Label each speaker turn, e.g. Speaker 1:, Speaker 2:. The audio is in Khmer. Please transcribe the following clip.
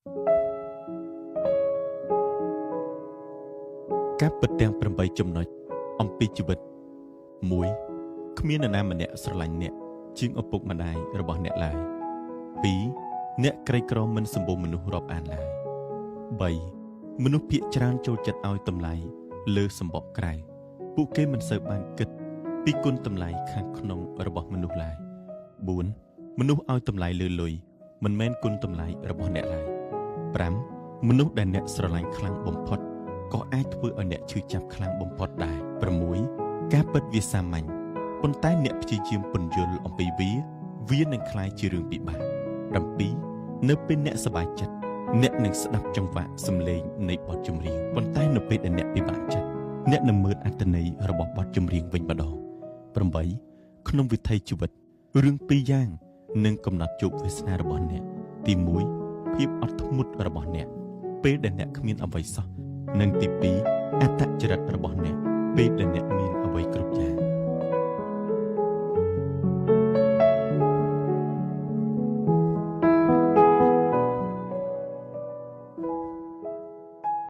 Speaker 1: ការពិតទាំង8ចំណុចអំពីជីវិត1គ្មាននរណាម្នាក់ស្រឡាញ់អ្នកជាងឪពុកម្ដាយរបស់អ្នកឡើយ2អ្នកក្រីក្រមិនសម្បូរមនុស្សរាប់អានឡើយ3មនុស្សភាគច្រើនចូលចិត្តឲ្យតម្លៃលើសម្បកក្រៅពួកគេមិនសូវបានគិតពីគុណតម្លៃខាងក្នុងរបស់មនុស្សឡើយ4មនុស្សឲ្យតម្លៃលើលុយមិនមែនគុណតម្លៃរបស់អ្នកឡើយ5មនុស្សដែលអ្នកស្រឡាញ់ខ្លាំងបំផុតក៏អាចធ្វើឲ្យអ្នកឈឺចាប់ខ្លាំងបំផុតដែរ6ការពិតវាសាមញ្ញប៉ុន្តែអ្នកព្យាយាមពន្យល់អំពីវាវានឹងក្លាយជារឿងពិបាក7នៅពេលអ្នកសប្បាយចិត្តអ្នកនឹងស្ដាប់ចង្វាក់សំឡេងនៃបទចម្រៀងប៉ុន្តែនៅពេលដែលអ្នកពិបាកចិត្តអ្នកនឹងមើលអត្ថន័យរបស់បទចម្រៀងវិញម្ដង8ក្នុងវិថីជីវិតរឿងពីរយ៉ាងនឹងកំណត់ជោគវាសនារបស់អ្នកទី1ភាពអត់ធ្មត់របស់អ្នកពេលដែលអ្នកគ្មានអ្វីសោះនិងទី2អត្តចរិតរបស់អ្នកពេលដែលអ្នក